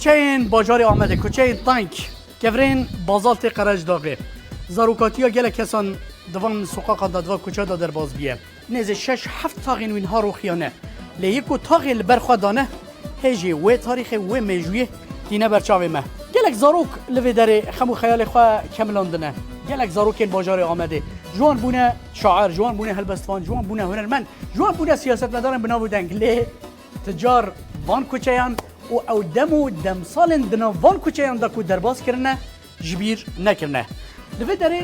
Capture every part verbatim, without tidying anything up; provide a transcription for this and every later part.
Kuçeyên bajarê Amedê, kuçeyên tank, kevirên bazaltê Qerecdaxê. Zarokatiya gelek kesan di van soqaqan de, di van kuçe de derbas bûye. Nêzê şeş heft taxên wî niha roxiyane. Lê yê ku taxê li ber xwe dane, hê jî wê tarîxê, wê mêjûyê tîne ber çavê me. Gelek zarok li vê derê xem û xeyalê xwe kemilandine. Gelek zarokên bajarê Amedê ji wan bûne şair, ji wan bûne helbestvan, ji wan bûne hunermend, ji wan bûne siyasetmedarên bi nav û deng. Lê ti car van kuçeyan û ew dem û demsalên di nav van kuçeyan de ku derbas kirine, ji bîr nekirine. Li vê derê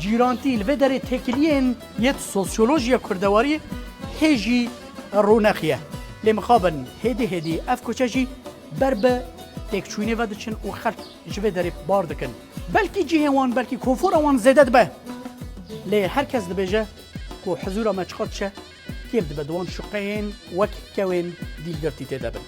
cîrantî, li vê derê têkiliyên yêt sosyolojiya kurdewarî hê jî ronexiye. Lê mixabin hêdî hêdî ev kuçe jî ber bi têkçûyînê ve diçin û xelk ji vê derê bar dikin. Belkî cihê wan, belkî konfora wan zêde dibe. Lê her kes dibêje ku hizûra me çiqas diçe, kêf dibe di wan şuqeyên wek kewên dîlgirtî tê de bin.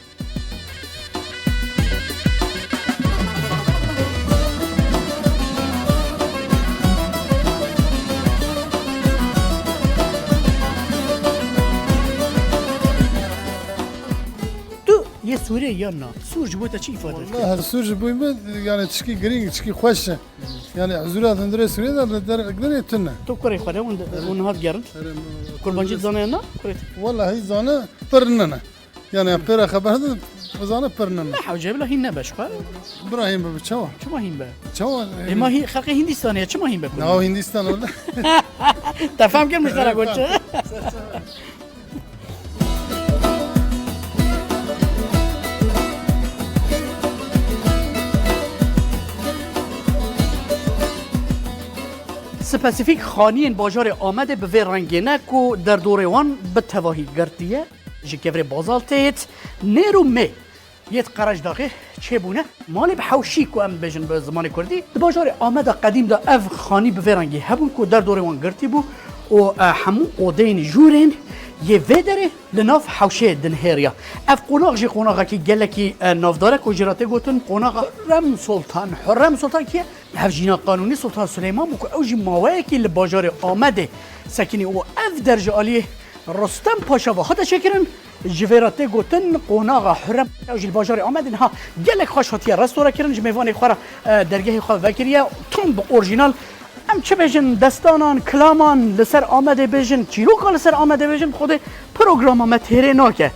Tu yê Sûrê yan na? Sûr ji bo te çi îfade dike? Wallahî, Sûr ji bo min, yani, tişkî girîng, tişkî xweş e. Yani huzura hundirê Sûriyê de li der girê tune. Tu kurê xwe de hûn, hûn hat gerin. Kurbancî dizane ya na? Kurê te. Wallahî zane pir nine. Yani pêra xeber de bizane pir nine. Ne hewce bila hîn nebe ji xwe. Bira hîn be çawa? Çima hîn be? Çawa? Ê ma hî-, xelqê Hindistanê ye, çima hîn be? Naw Hindistan wala. Te fem kir min ji te re got çi? Spesîfîk xaniyên bajarê Amedê bi vê rengê ne ku derdorê wan bi tevahî girtiye, ji kevirê bazaltê yêt nêr û mê yêt Qerecdaxê çêbûne. Malê bi hewşî ku em bêjin bi zimanê kurdî, di bajarê Ameda qedîm de ev xanî bi vê rengî hebûn ku derdorê wan girtî bû û, e, hemû odeyên jûrên yê vê derê li nav hewşeyê dinihêriya. Ev qonax jî qonaxekî gelekî, e, navdar e ku jê re tê gotin qonaxa Hurrem Sultan. Hurrem Sultan kî ye? Ev jîna qanûnî Sultan Suleyman bû ku ew jî maweyekî li bajarê Amedê sekinî û ev der ji aliyê Rostem Paşa ve hate çêkirin. Ji vê re tê gotin qonaxa Hurrem. Ew jî li bajarê Amedê niha gelek xweş hatiye restore kirin. Ji mêvanê xwe re, e, dergehê xwe vekiriye. Tom bi orjînal, em çi bêjin, destanan, kilaman li ser Amedê bêjin, çîroka li ser Amedê bêjin, xwedê programa me têrê nake.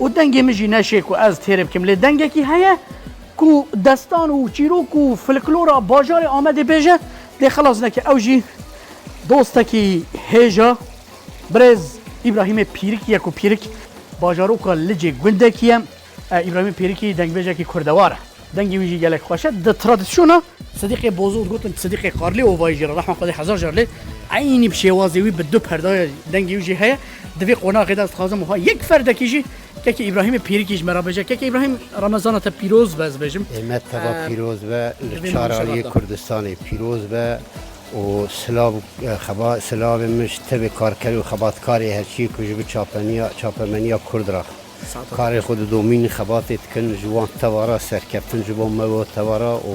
Û dengê min jî neşê ku ez têrê bikim. Lê dengekî heye ku destan û çîrok û folklora bajarê Amedê bêje, dê xelas neke. Ew jî dostekî hêja, birêz Îbrahîmê Pîrikî ye ku Pîrik bajaroka Licê gundekî ye. E, Îbrahîmê Pîrikî dengbêjekî kurdewar e. Dengê wî jî gelek xweş e. Di tradisyona Sidîqê Bozo digotin, Sidîqê Karlî Ovayî jî re, rehma Xwedê hezar car lê, eynî bi şêwazê wî bi du perdaya dengê wî jî heye. Di vê qonaxê de ez dixwazim wiha yek ferdekî jî kekê Îbrahîmê Pîrikî ji me re bêje. Kekê Îbrahîm, Remezana te pîroz be, ez bêjim. Ê me teva Ee, pîroz be, li çar aliyê Kurdistanê pîroz be û silav, e, xeba-, silavê min ji tevê karker û xebatkarê herçiyê ku ji bi çapeniya, çapemeniya Kurd re Karê xwe didomînin, xebatê dikin, ji wan teva re serkeftin, ji bo me û teva re û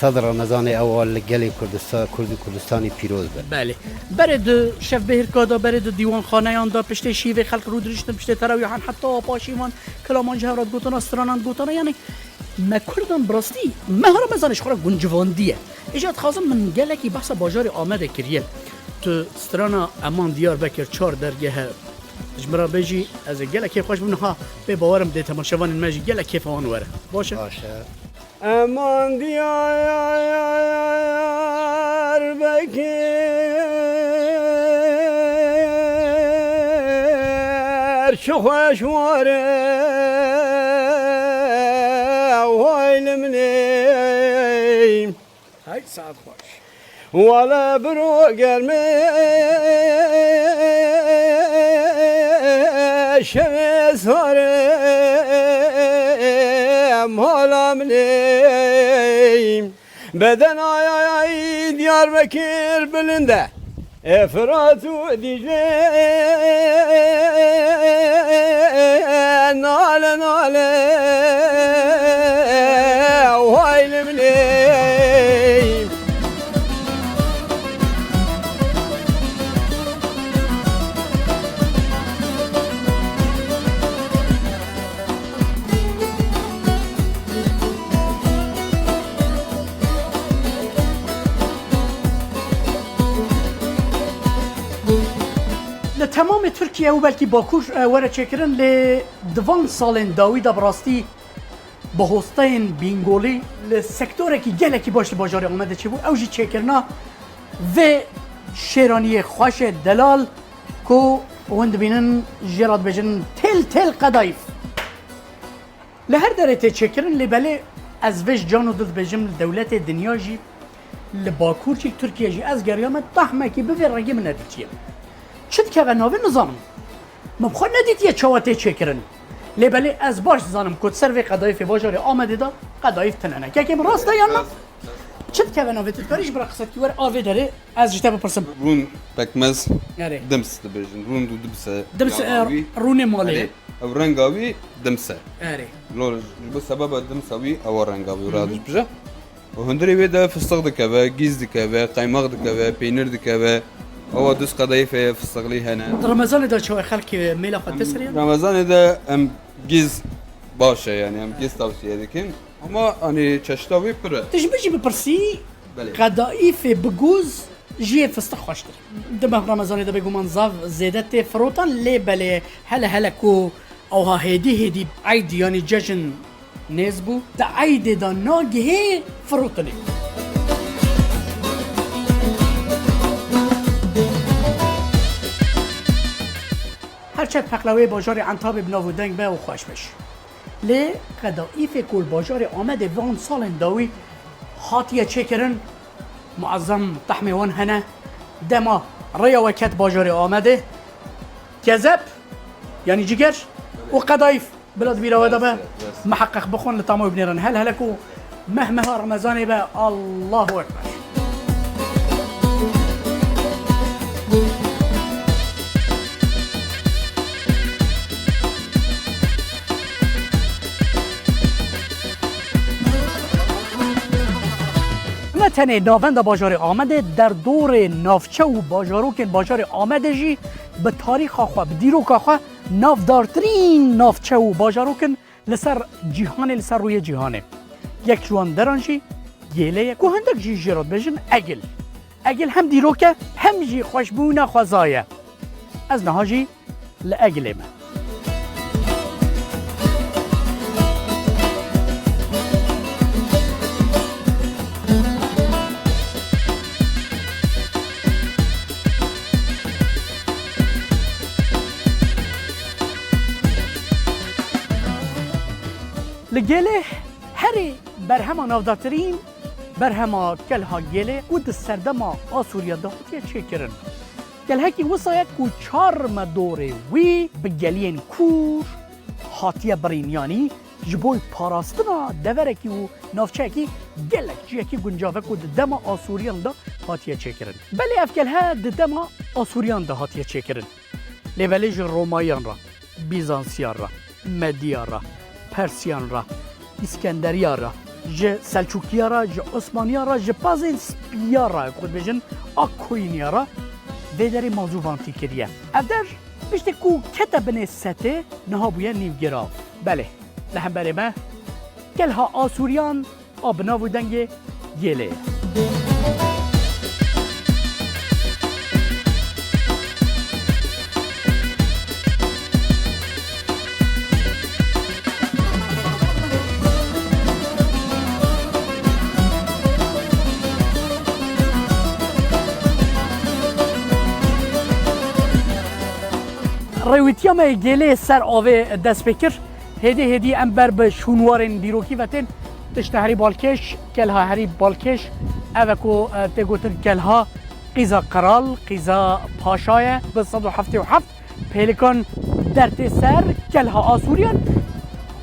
sed Remezanê ew a li gelê Kurdista-, Kurd û Kurdistanê pîroz be. Belê. Berê di şevbêhirka de, berê di dîwanxaneyan de, piştê şîvê xelk rûdiriştin, piştê terawîhan heta paşî van kilaman ji hev re digotana, stranan digotana, yanî me Kurdan bi rastî meha Remezanê ji xwe re guncivandiye. Îja dixwazim min gelekî behsa bajarê Amedê kiriye. Tu strana Eman Diyarbekir çar dergeh e. Ji min re bêjî, ez ê gelek kêfxweş bim niha. Pê bawer im dê temaşevanên me jî gelek kêfa wan were. Baş e? Baş e. Eman Diyarbekir çi xweş were, way li min ê. Hey, saet xweş. Wele biro germê şevê sare mala min ê. Beden ay ay ay Diyarbekir bilind e. E, Firat û Dîcle nale nale, way li min ê. Temamê Tirkiye û belkî Bakur, e, were çêkirin, lê di van salên dawî de bi rastî bi hosteyên Bîngolî li sektorekî gelekî baş li bajarê Amedê çêbû. Ew jî çêkirina vê şêraniyê xweş e delal ku hûn dibînin jê re dibêjin Têl Têl Qedayîf. Li her derê tê çêkirin, lê belê ez vê ji can û dil dibêjim, li dewletê dinya jî, li Bakur jî, Tirkiye jî, ez geriyame tahmekî bi vê rengî min nedîtiye. Çi dikeve navê nizanim. Min bi xwe nedîtiye çawa tê çêkirin. Lê belê ez baş dizanim ku di ser vê qedayîfê bajarê Amedê de qedayîf tune ne. Kekê min rast e yan na? Çi dikeve navê? Tu dikarî ji bira qisetkî were a vê derê ez ji te bipirsim. Rûn pekmez Erê. Dims dibêjin. Rûn û dimse. Dims, e, rûnê malê. Erê. Ew renga wî dims e. Erê. Lo ji bo sebeba dimsa wî ewa renga wî Hı hı. Radiş bije. Û hundirê wê de fistix dikeve, gîz dikeve, qeymax dikeve, peynir dikeve. Ewa dus qedayîfê fistiqlî hene. Di Remezanê de çawa xelk mêla xwe te serê? Remezanê de em gîz baş e, yani em gîz tavsiye dikin. Ama hani çeşita wî pir e. Tu ji min jî bipirsî, Belê. Qedayîfê bi gûz ji yê fistix xweştir. Di meh Remezanê de bêguman zav zêde tê firotan, lê belê hele hele ku ewha hêdî hêdî eyd yanî cejn nêz bû, di eydê de nagihê firotinê. Her çet peqlewê bajarê Entabê bi nav û deng be û xweş be jî. Lê qedayîfê ku li bajarê Amedê van salên dawî hatiye çêkirin, muezzem tehmê wan hene. Dema rêya we ket bajarê Amedê, kezeb, yanî ciger û qedayîf bila di bîra we de be, Yes, yes. Miheqeq bixwin, li tama wî binêrin. Hel hele ku meh meha Remezanê be, Allahu Ekber. Ne tenê navenda bajarê Amedê, derdorê navçe û bajarokên bajarê Amedê jî bi tarîxa xwe, bi dîroka xwe navdartirîn navçe û bajarok in li ser cîhanê, li ser rûyê cîhanê. Yek ji wan deran jî Gêlê ye, ku hindek jî jê re dibêjin Egil. Egil hem dîrok e, hem jî xweşbûna xweza ye. Ez niha jî li Egilê me. Li Gêlê herî berhema navdartirîn berhema Kelha Gêlê ku di serdema Asûriya de hatiye çêkirin. Kelhekî wisa ye ku çar me dorê wî bi geliyên kûr hatiye birîn, yanî ji bo parastina deverekî û navçeyekî gelek cihekî guncav e ku di dema Asûriyan de hatiye çêkirin. Belê ev kelhe di dema Asûriyan de hatiye çêkirin. Lê belê ji Romayiyan re, Bîzansiyan re, Mediyan re, Persiyan re, Îskenderiyan re, ji Selçûkiyan re, ji Osmaniyan re, ji pazên spiyan re, ku dibêjin a koyiniyan re, vê derê mazûvantî kiriye. Ev der piştî ku kete binê setê, niha bûye nîvgirav. Belê, li hemberê me, Kelha Asûriyan a bi nav û dengê Gêlê ye. Rêwîtiya me yê Gêlê ser avê dest pê kir. Hêdî hêdî em ber bi şûnwarên dîrokî ve tên. Tişta herî balkêş, kelha herî balkêş, ev e ku, e, tê gotin kelha qîza qral, qîza paşa ye. Bi sed û heftê û heft pêlikan dertê ser kelha Asûriyan.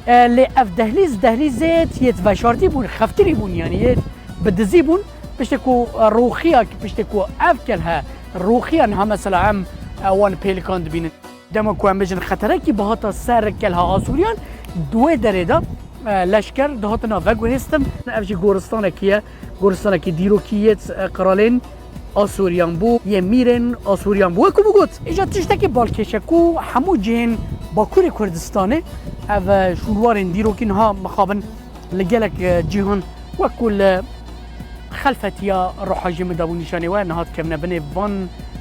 E, lê ev dehlîz, dehlîzê yêt veşartî bûn, xeftirî bûn, yanî yêt bi dizî bûn. Piştê ku, e, roxiya, piştê ku ev kelhe roxiya niha mesela em, e, wan pêlikan dibînin. Dema ku em bêjin xeterekî bihata ser kelha Asûriyan, di wê derê de, e, leşker dihatina veguhêstin. Ev jî goristanekî ye, goristanekî dîrokî yêt, e, qiralên Asûriyan bû, yê mîrên Asûriyan bû. Wekî min got, îca tiştekî balkêş e ku hemû cihên Bakurê Kurdistanê ev, e, şûnwarên dîrokî niha mixabin li gelek, e, cîhan, wek ku li xelfetiya ruha jî min dabû nîşanê we, niha dikevine binê van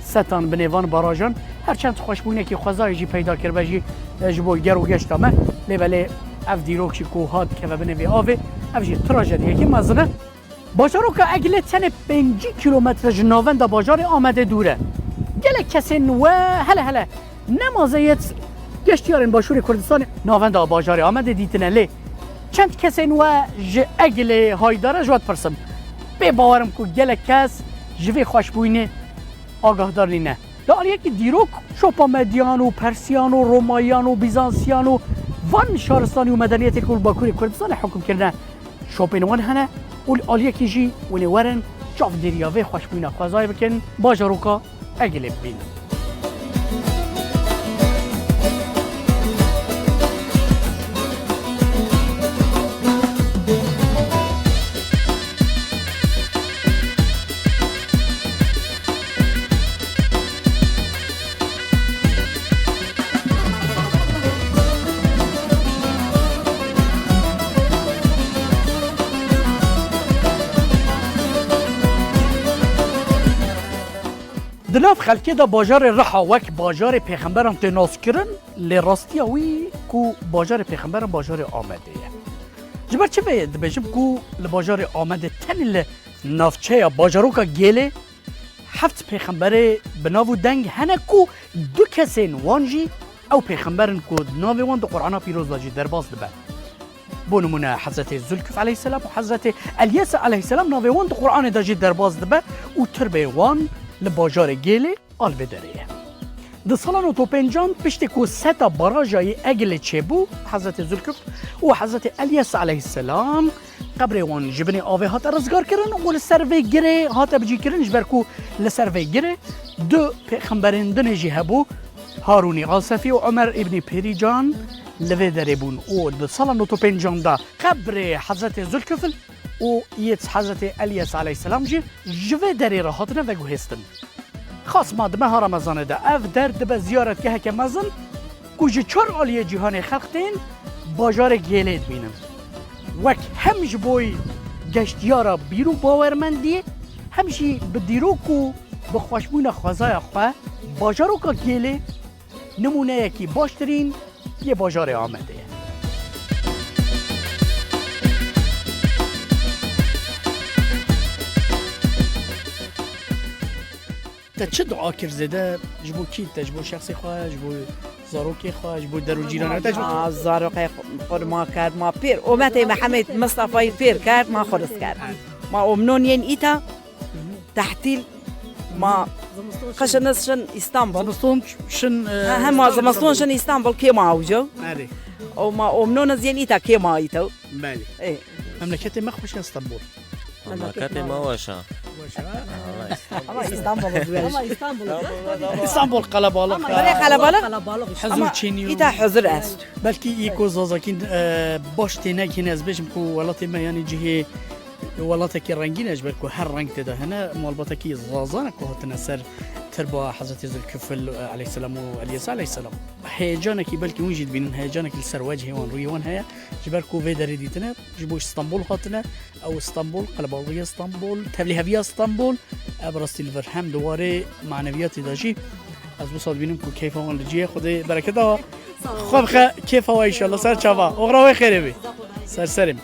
setan, binê van barajan, Her çend xweşbûnekî xwezayê jî peyda kiribe jî, e, ji bo ger û geşta me. Lê belê ev dîrok jî ku hat dikeve binê vê avê, ev jî trajediyekî mezin e. Bajaroka Eglê tenê pêncî kîlometre ji navenda bajarê Amedê dûr e. Gelek kesên we hele hele nemaze yêt geştiyarên Başûrê Kurdistanê navenda bajarê Amedê dîtine, lê çend kesên we ji Eglê haydar e, ji we dipirsim. Pê bawer im ku gelek kes ji vê xweşbûyînê agahdar nîne. Li aliyekî dîrok şopa Medyan û Persiyan û Romayiyan û Bîzansiyan û van şaristanî û medeniyetê ku li Bakurê Kurdistanê hukm kirine, şopên wan hene û li aliyekî jî hûn ê werin çavdêriya vê xweşbûyîna xwezayê bikin, bajaroka Egilê bibînin. Di nav xelkê de bajarê Riha wek bajarê pêxemberan tê naskirin, lê rastiya wî ku bajarê pêxemberan bajarê Amedê ye. Ji ber çi vê dibêjim ku li bajarê Amedê tenê li navçeya bajaroka Gêlê heft pêxemberê bi nav û deng hene ku du kesên wan jî ew pêxember in ku navê wan di Qur'ana Pîroz de jî derbas dibe. Bo nimûne Hezretê Zulkif aleyhisselam û Hezretê Elyesa aleyhisselam navê wan di Qur'anê de jî derbas dibe û tirbê wan li bajarê Gêlê a li vê derê ye. Di sala nod û pêncan piştî ku seta baraja yê Egilê çêbû, Hezretê Zulkif û Hezretê Elyesa aleyhisselam qebrê wan ji binê avê hate rizgarkirin û li ser vê girê hate bicîkirin, ji ber ku li ser vê girê du pêxemberên dinê jî hebû, Harûnî Asefî û Omer îbnî Pêrîcan li vê derê bûn û di sala nod û pêncan de qebrê Hezretê Zulkifl û yê Hezretê Elyas aleyhisselam jî ji vê derê re hatine veguhêstin. Xasma di meha Remezanê de ev der dibe ziyaretgeheke mezin ku ji çar aliyê cîhanê xelq tên bajarê Gêlê dibînin. Wek hem ji bo geştiyara bîr û bawermendiyê, hem jî bi dîrok û bi xweşbûna xwezaya xwe bajaroka Gêlê nimûneyekî baştirîn yê bajarê Amedê ye. Te çi dua kir zêde? Ji bo kî? Te ji bo şexsê xwe, ji bo zarokê xwe, ji bo der û cîranê te, ji bo... Ma zarokê xwe xurma kerd, ma pêr, umetê Mihemed Mistefayî pêr kerd, ma xurist kerd. Ma omnon yên îta, tehtîl, ma qişiniz şin Îstanbul. Zimiston şin, e, Ha, he, ma zimiston şin Îstanbul, kê ma ewco. Erê. O ma omnoniz yên îta, kê ma îto. Belê. Ê. Memleketê me xweş e Stenbol. Memleketê me weş e. Weş e. Ama Îstanbul. Ama Îstanbul. Îstanbul qelebalix e. Ama Îstanbul qelebalix. Huzur çênî yo. Îta huzur est. Belkî î ku Zazakîn, e, baş têne, hîn ez bêjim ku welatê me, yanî cihê welatekî rengîn e, ji ber ku her reng tê de hene. Malbatekî Zazan e ku hatine ser tirba Hezretê Zilkifil, e, aleyhisselam û Elyesa aleyhisselam. Heyecanekî belkî hûn jî dibînin, heyecanekî li ser wecihê wan, rûyê wan heye. Ji ber ku vê derê dîtine, ji bo Stenbol hatine. Ew Stenbol, qelebalixê Stenbol, tevlîheviya Stenbol, ev rastî li vir hem di warê maneviyatê de jî ez wisa dibînim ku keyfa wan li cihê Xwedê bereketa xwe bixe kêfa we înşallah ser çava. Oxira wê xêrê bê. Ser serê min.